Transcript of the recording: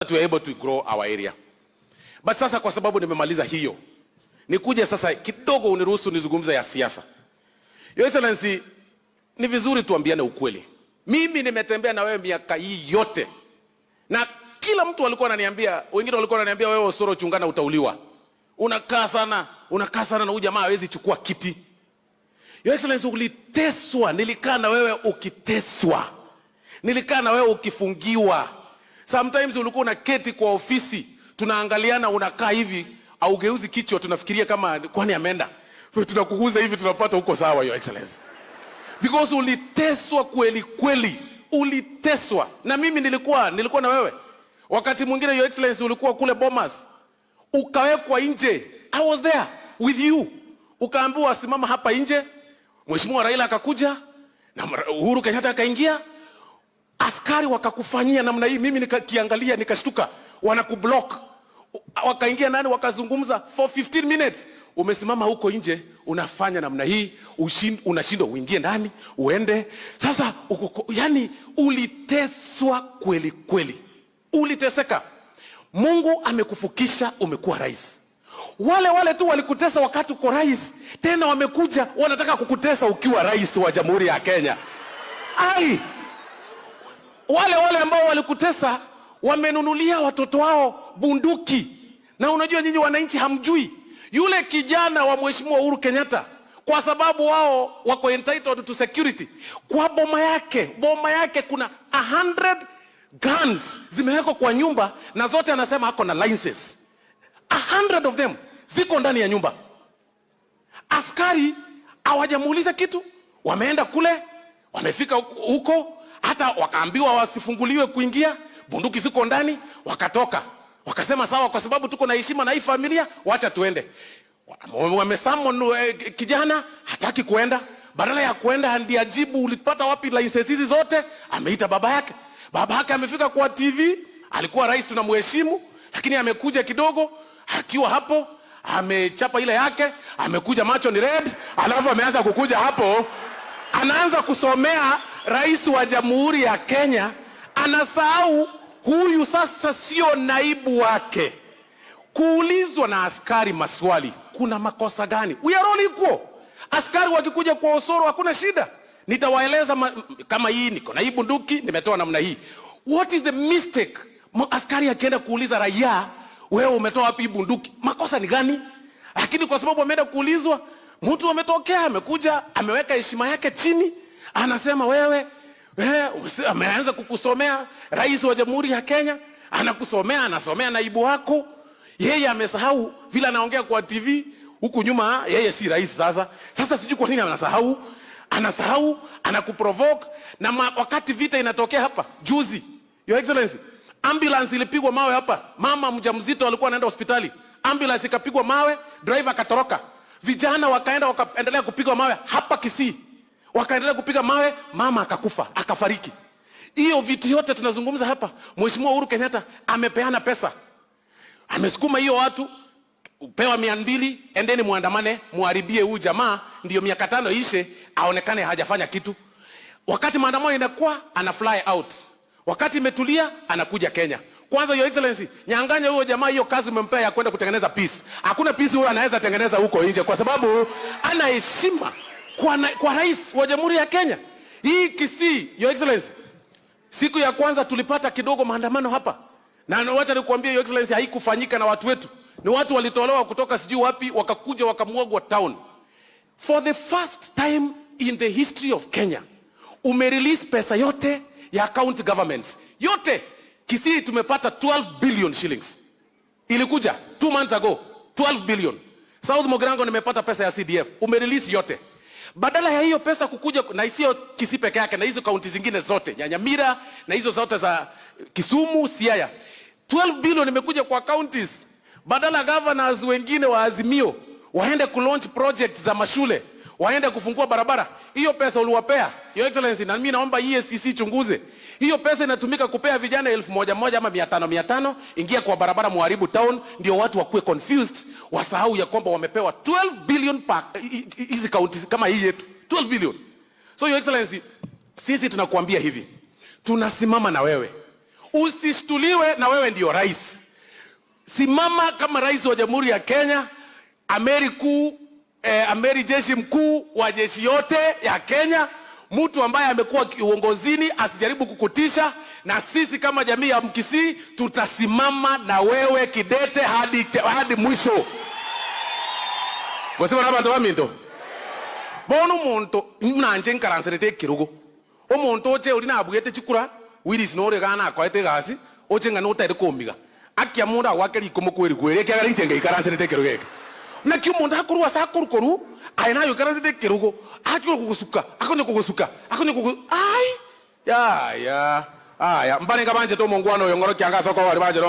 That we are able to grow our area. But sasa kwa sababu nimemaliza hiyo, nikuje sasa kidogo uniruhusu nizungumze ya siasa. Your Excellency, ni vizuri tuambiane ukweli. Mimi nimetembea na wewe miaka hii yote, na kila mtu alikuwa ananiambia, wengine walikuwa wananiambia, "Wewe Osoro, chungana, utauliwa. Unakaa sana na huyu jamaa hawezi chukua kiti." Your Excellency, uliteswa, nilikaa na wewe ukiteswa, nilikaa na wewe ukifungiwa. Sometimes ulikuwa unaketi kwa ofisi, tunaangaliana, unakaa hivi, haugeuzi kichwa, tunafikiria kama kwani ameenda. Tunakuguza hivi, tunapata uko sawa, Your Excellency. Because uliteswa kweli kweli, uliteswa. Na mimi nilikuwa na wewe. Wakati mwingine, Your Excellency, ulikuwa kule Bomas, ukawekwa nje. I was there with you. Ukaambiwa simama hapa nje. Mheshimiwa Raila akakuja na Uhuru Kenyatta akaingia, askari wakakufanyia namna hii. Mimi nikakiangalia nikashtuka, wanakublock. Wakaingia ndani wakazungumza for 15 minutes. Umesimama huko nje unafanya namna hii, unashindwa uingie ndani uende. Sasa uko, yani uliteswa kweli kweli, uliteseka. Mungu amekufukisha, umekuwa rais. Wale wale tu walikutesa wakati uko rais, tena wamekuja wanataka kukutesa ukiwa rais wa Jamhuri ya Kenya. Ai, wale wale ambao walikutesa wamenunulia watoto wao bunduki, na unajua nyinyi wananchi hamjui yule kijana wa Mheshimiwa Uhuru Kenyatta, kwa sababu wao wako entitled to security. Kwa boma yake kuna 100 guns zimewekwa kwa nyumba, na zote anasema ako na licenses. 100 of them ziko ndani ya nyumba. Askari hawajamuuliza kitu, wameenda kule, wamefika huko, hata wakaambiwa wasifunguliwe kuingia. Bunduki ziko ndani, wakatoka wakasema sawa, kwa sababu tuko na heshima na hii familia, wacha tuende. Wamesummon kijana hataki kuenda. Badala ya kuenda ndiye ajibu ulipata wapi license hizi zote, ameita baba yake. Baba yake amefika kwa TV, alikuwa rais tunamheshimu, lakini amekuja kidogo akiwa hapo amechapa ile yake, amekuja macho ni red, alafu ameanza kukuja hapo, anaanza kusomea rais wa Jamhuri ya Kenya, anasahau huyu sasa sio naibu wake. Kuulizwa na askari maswali, kuna makosa gani? We are all equal. Askari wakikuja kwa Osoro hakuna shida, nitawaeleza kama hii niko na hii bunduki nimetoa namna hii. What is the mistake? Askari akienda kuuliza raia, "Wewe umetoa wapi hii bunduki?" Makosa ni gani? Lakini kwa sababu ameenda kuulizwa, mtu ametokea, amekuja, ameweka heshima yake chini, anasema wewe, ameanza kukusomea rais wa Jamhuri ya Kenya, anakusomea, anasomea naibu wako. Yeye amesahau vile anaongea kwa TV huku nyuma, yeye si rais sasa. Sasa sijui kwa nini anasahau, anasahau, anakuprovoke na wakati vita inatokea hapa juzi, Your Excellency, ambulance ilipigwa mawe hapa. Mama mjamzito alikuwa anaenda hospitali, ambulance ikapigwa mawe, driver akatoroka. Vijana wakaenda wakaendelea kupigwa mawe hapa Kisii, wakaendelea kupiga mawe, mama akakufa, akafariki. Hiyo vitu yote tunazungumza hapa, Mheshimiwa Uhuru Kenyatta amepeana pesa, amesukuma hiyo watu pewa 200, endeni muandamane, muharibie huyu jamaa, ndio miaka 5 ishe, aonekane hajafanya kitu. Wakati maandamano inakuwa, ana fly out, wakati imetulia anakuja Kenya. Kwanza, Your Excellency, nyang'anya huyo jamaa hiyo kazi umempea ya kwenda kutengeneza peace. Hakuna peace huyo anaweza tengeneza huko nje, kwa sababu ana heshima kwa rais wa Jamhuri ya Kenya. Hii Kisii, Your Excellency, siku ya kwanza tulipata kidogo maandamano hapa, na wacha nikuambie, Your Excellency, haikufanyika na watu wetu, ni watu walitolewa kutoka sijui wapi, wakakuja wakamwagwa town. For the first time in the history of Kenya, umerelease pesa yote ya county governments yote. Kisii tumepata 12 billion shillings, ilikuja 2 months ago, 12 billion. South Mugirango nimepata pesa ya CDF, umerelease yote. Badala ya hiyo pesa kukuja, na isiyo Kisii peke yake, na hizo kaunti zingine zote, Nyamira na hizo zote za Kisumu, Siaya, 12 billion imekuja kwa counties. Badala governors wengine wa Azimio waende kulaunch project za mashule, waende kufungua barabara, hiyo pesa uliwapea, Your Excellency, na mimi naomba EACC chunguze hiyo pesa inatumika kupea vijana 1000 moja ama 500 500, ingia kwa barabara muharibu town, ndio watu wakuwe confused, wasahau ya kwamba wamepewa 12 billion pa hizi counties kama hii yetu, 12 billion. So Your Excellency, sisi tunakuambia hivi, tunasimama na wewe. Usishtuliwe na wewe ndio rais. Simama kama rais wa Jamhuri ya Kenya, amiri kuu, amiri jeshi mkuu wa jeshi yote ya Kenya, mtu ambaye amekuwa uongozini asijaribu kukutisha, na sisi kama jamii ya Mkisii tutasimama na wewe kidete hadi mwisho. Gosema na bantu baminto bono omonto nanje nkaranserete ekerogo omonto oche ori nabwete chikura Willis nore gana akoete egasi oche ng'a notaire komiga akia mundu agwake riko mokweri kweri ekiagera inche ngeikaranserete ekerogo eke. Naki omonto akorwa ase akorukoru aye naye oikaransete ekerogo akonya kogosuka akonya kogosuka akonya kogo ai yaya aya mbarenge banchete omongwana oyo ng'oro kianga ase okoba baria banchete.